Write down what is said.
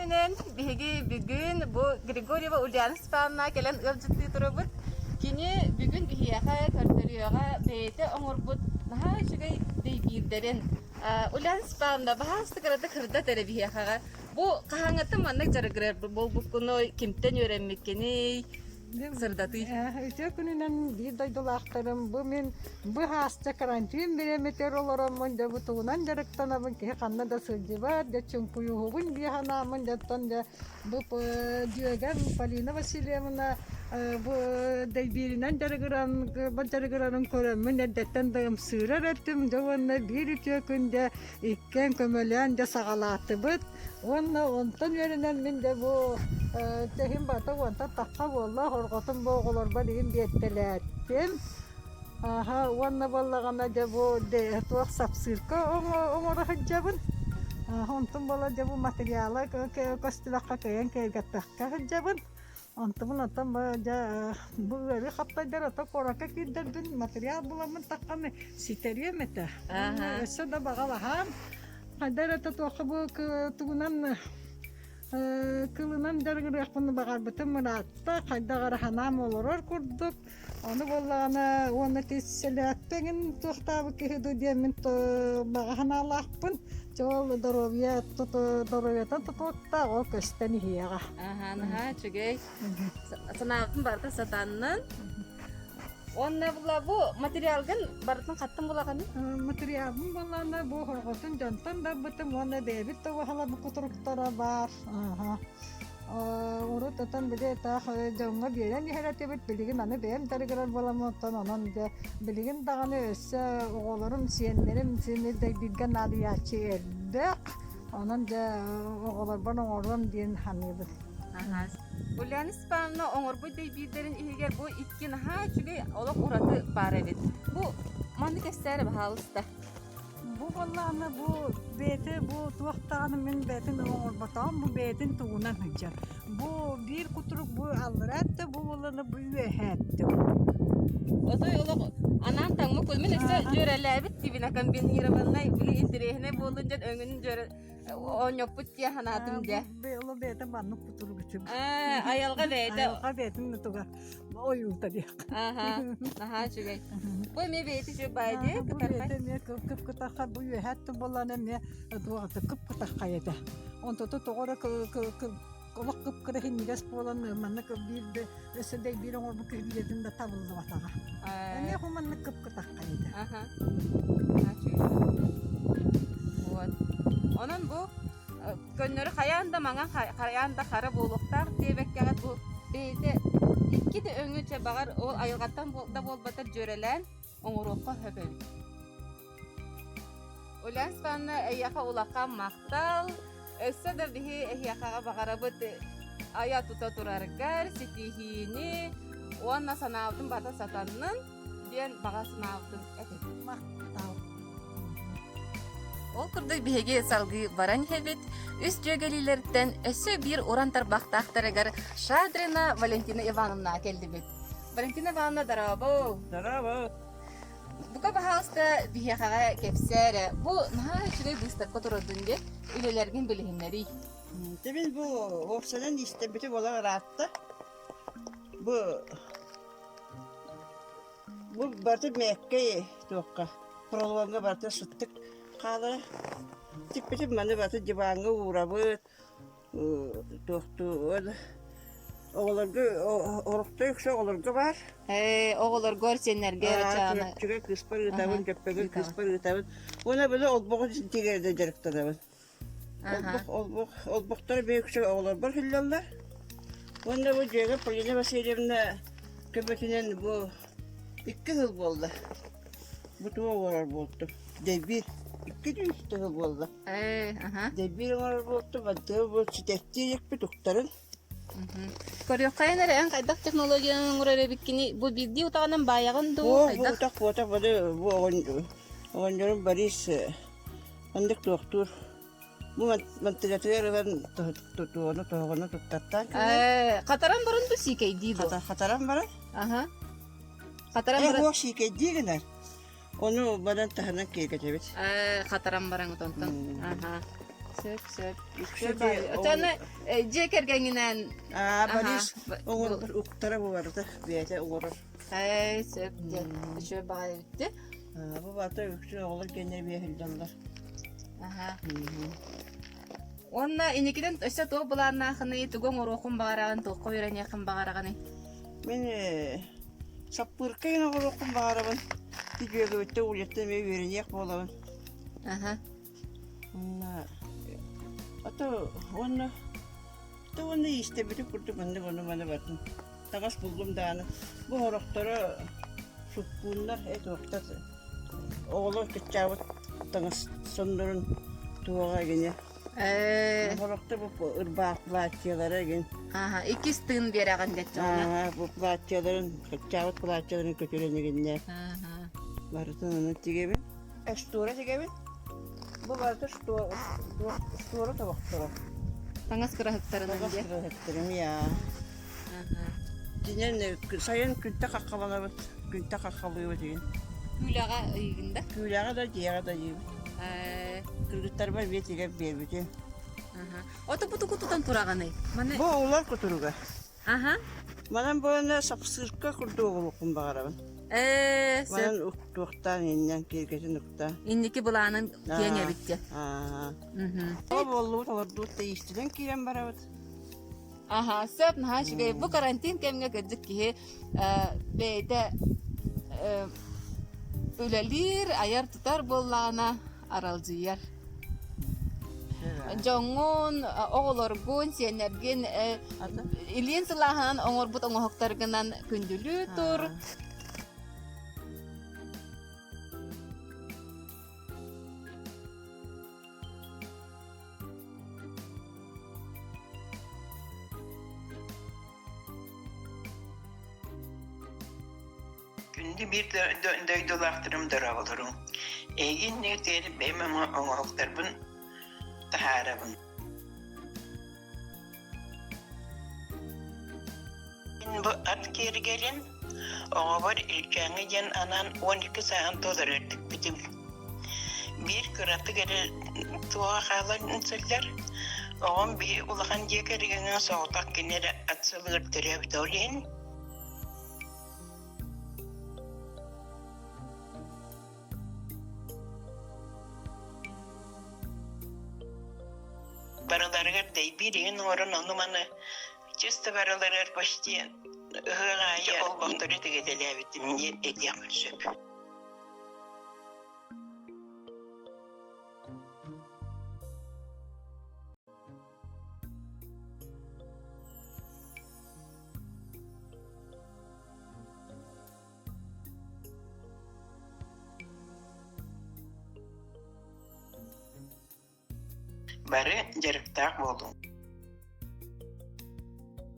күнүнэн биһиги бүгүн бу Григорьева Ульяна Степановна кэлэн ыалдьыттыы турабыт. Кини бүгүн биһиэхэ көрдөрүөҕэ бэйэтэ оҥорбут наһаа үчүгэй дэйбиирдэрин. Ульяна Степановна, баһаалыста кыратык сырдат эрэ биһиэхэҕэ. Бу хаһааҥҥыттан маннык дьарыгырар буолбуккунуй, кимтэн үөрэммиккиний? Сырдатыы. Үтүө күнүнэн биир дойдулаахтарым, бу мин бу хааста карантин бириэмэтигэр олороммун, дьэ бу тугунан дьарыктанабын, киһи ханна да сылдьыбат, дьэ чуҥкуйуһубун дии санааммын, дьэ оттон дьэ бу дьүөгэм Полина Васильевна бу дэйбииринэн дьарыгыран дьарыгырарын көрөммүн эрдэттэн да ымсыырар этим, дьэ уонна биир үтүө күн дьэ иккиэн көмөлөөн дьэ саҕалаатыбыт. Уонна онтон үөрэнэн мин дьэ бу тэһим барыта уонтан тахха буолла, хорҕотун бу оҕолорбор игин биэртэлээттим. Аха уонна буоллаҕына дьэ бу туох сапсыырка оҥоро сылдьабын. Онтум буолла дьэ бу материала көстүбэххэ кыайан киэргэппэххэ сылдьабын. Онтубун оттон бу дьэ бу ыарыы хаптайдар ото куоракка киирдэрбин материал буламмын тахханы ситэриэм этэ. Уонна өссө да баҕалаһаам. Хайда эрэ туохха бу тугунан кылынан дьарыгырыахпын баҕарбытым ыраатта, хайдах эрэ санаам олорор курдук. Ону буоллаҕына уонна ити сэлээппэҥин туохтаабыт киһи дуу диэммин баҕа санаалаахпын. Чэ ол доруобуйа доруобуйатан тутулуктаах ол көстөн иһиэҕэ. Аһа, наһаа үчүгэй. Санаабытын барыта сатаннын. Уонна була бу материалгын барытын хаттан булаҕыный? Материалбын буоллаҕына бу хорҕотун дьонтон да ылбытым уонна бэйэбит да уһалабыт кутуруктара баар. Аһа. Урут отон били таах дьоҥҥо биэрэн иһэр этибит, билигин аны бэйэм дьарыгырар буоламмын оттон онон дьэ билигин даҕаны өссө оҕолорум, сиэннэрим син дэйбииргэ наадыйааччы элбэх, онон дьэ оҕолорбор оҥоруом диэн саныыбын. Ульяна Степановна оҥорбут дэйбиирдэрин иһигэр бу икки наһаа үчүгэй олох ураты баар эбит. Бу маннык кэпсээ эрэ баһаалыста. Бу буоллаҕына бу бэйэтэ бу туох даҕаны мин бэйэтин оҥорботоҕум бу бэйэтин тугунан сылдьар. Бу биир кутурук бу аллараа өттө бу буоллаҕына бу үөһээ өттө. Отой олох анаан таҥмыт мин өссө дьүөрэлээбит дибина комбинированнай били интэриэһинэй буоллун диэн өҥүн дьүөрэ оонньоппут диye санаатым дьэ. Бу бэйэтэ маннык кутурук үчүгэй. Айылҕа бэйэтэ. Айылҕа бэйэтин туга ойуута диэх. Аха, наһаа үчүгэй. Бу эмиэ бэйэтэ үчүгэй баай дии, Бу бэйэтэ эмиэ кып-кытархай, бу үөһээ өттүн буоллаҕына эмиэ туоҕата кып-кытархай этэ. Онтото тоҕо эрэ олох кып-кыра иһинньигэс буолан маннык биир да өссө да биир оҥорбут киһи билиэтин да табыллыбатаҕа. Эмиэ бу маннык кып-кытархай этэ. Аха. Наһаа үчүгэй. Вот. Онон бу Көннөрү хайаан да маҥан, хайаан да хара буолуохтаах диэбэккэҕит бу бэйэтэ икки да өҥү чэ баҕар ол айылҕаттан да буолбатар дьүөрэлээн оҥоруохха сөп эбит. Ульяна Степановна эйиэхэ улахан махтал. Өссө да биһи эһиэхэҕэ баҕарабыт айа тута тураргар ситиһиини уонна санаабытын барыта сатаннын. диэн баҕа санаабытын этэбит. Махтал. Ол курдук биһиги салгыы баран иһэбит. Үс дьүөгэлиилэртэн өссө биир уран тарбахтаахтарыгар Шадрина Валентина Ивановна кэллибит. Валентина Ивановна, дорообо! Дорообо! Бука баһаалыста биһиэхэҕэ кэпсээ эрэ. Бу наһаа үчүгэй быыстапка турардын диэн үлэлэргин билиһиннэрий. Мин бу уопсайынан иистэммити буолан ыраатта. Бу Бу барыта мээккэй туохха поролоҥҥо барыта сыттык хаалара. Тикпитим маны барыта диваҥҥа уурабыт, туохтуу оҕолорго орохтой үксэ оҕолорго баар. Ээ, оҕолоргор, сиэннэргэ ырачааны. Чүрөччүгэ кыыспар ыытабын, Дьөппөгөр кыыспар ыытабын. Уонна били олбоҕу тигэргэ дьарыктанабын. Олбох, олбох, олбохтор бэйэксэ оҕолорбор сылдьаллар. Уонна бу дьиэгэ Полина Васильевна көмөтүнэн бу икки сыл буолла. Бу тугу оҥорор буолтум? Дэбиир. Икки үс сыл буолла. Ээ, аха. Дэбиир оҥорор буолтум, бантыга бу ситэттии иликпит уктарын. Көрүөххэйин эрэ, эн хайдах технологиянан оҥорор эбиккиний? Бу биирдии утаҕынан баайаҕын дуу, Оо, бу хайдах? утах буотах бары бу оҕонньорум Борис Оннук туохтуур. Бу мантыгатыгар ылан тутууну тоһоҕону туттартаан Э, хатаран баран бу сиикэйдии дуо? Хатаран баран? Аха. Хатаран Э, баран. уох сиикэйдии гынар. Ону баран таһынан киэргэтэбит. Э, хатаран баран отонтон. Аха. Сөп, сөп. Отон дьиэ кэргэҥҥинэн Аа, Борис оҥорбут уктара бу барыта бэйэтэ оҥорор. Ээ, сөп диэн. Үчүгэй баҕайы эбит Бу барыта үксүн оҕолор кэннэ биэһилдэллэр. Аха. Уонна инникитин өссө туох былааннаахыный, тугу оҥоруоххун баҕараҕын, туохха үөрэниэххин баҕараҕыный? Мин саппыырка гына оҥоруохпун баҕарабын. Дьүөгэбиттэн Ульяттан эмиэ үөрэниэх буолабын. Аха. Уонна ото уонна то уонна иистэбити курдук маннык ону-маны бардым. Таҥас буллум даҕаны. Бу сорохторо суккууннар этуохтар оҕолор кыччаабыт таҥас соннорун туоҕа игини. Ээ. Сорохтор бу ырбаах платьелара игин. Аха, иккис тыын биэрэҕин дэтчэҕинэ. Аа, бу платьеларын, кыччаабыт платьеларын көтүрэн игиннэ. Аха. Барытын ону тигэбин. Штора тигэбин. Бу барыта штора тобохторо. Таҥас кыраһыктарынан Таҥас диэ. кыраһыктарым я. Динен сайын күнтэ хаххаланабыт, күнтэ хаххалыыбыт игин. Күүлэҕэ ыйыгын да? Күүлэҕэ да, дьиэҕэ да ыйыыбыт. Кыргыттарбар биэ тигэр биэрбитим. Ото бу тугу тутан тураҕыный? Маны Бу улар кутуруга. Аха. Манан буолана сапсыырка курдук оҕолукпун баҕарабын. Ээ, сөп. Манан уктуохтаан иннэн киэргэтин уктаан. Инники былаанын киэҥ эбит дьэ. Аа. Ол буоллубут олордубут да иистэнэн киирэн барабыт. Аха, сөп, наһаа үчүгэй. Бу карантин кэмҥэ кырдьык киһи бэйэтэ үлэлиир, айар-тутар буоллаҕына аралдьыйар. Дьоҥҥун, оҕолоргун, сиэннэргин илиин сылааһынан оҥорбут оҥоһуктаргынан күндүлүү тур. Күндү биир дойдулаахтарым дорооболоруҥ! Эһиги иннигитигэр бэйэм оҥоһуктарбын таһаарабын. Мин бу ат киэргэлин оҕобор Илдьээҥҥи диэн анаан 12 сааһын туолар үрдүкпүтүм. Биир кыратык эрэ туоҕа хаалан сылдьар. Оҕом биһи улахан дьиэ кэргэҥҥэ соҕотох кини эрэ ат сылыгар төрөөбүтэ ол иһин Барыларыгар дэйбиир иһин оҥорон ону-маны чисто барыларыгар почти ыһыах аайы олбохтору тигэтэлээбитим диэн этиэхпин сөп. Бары дьарыктаах буолуҥ.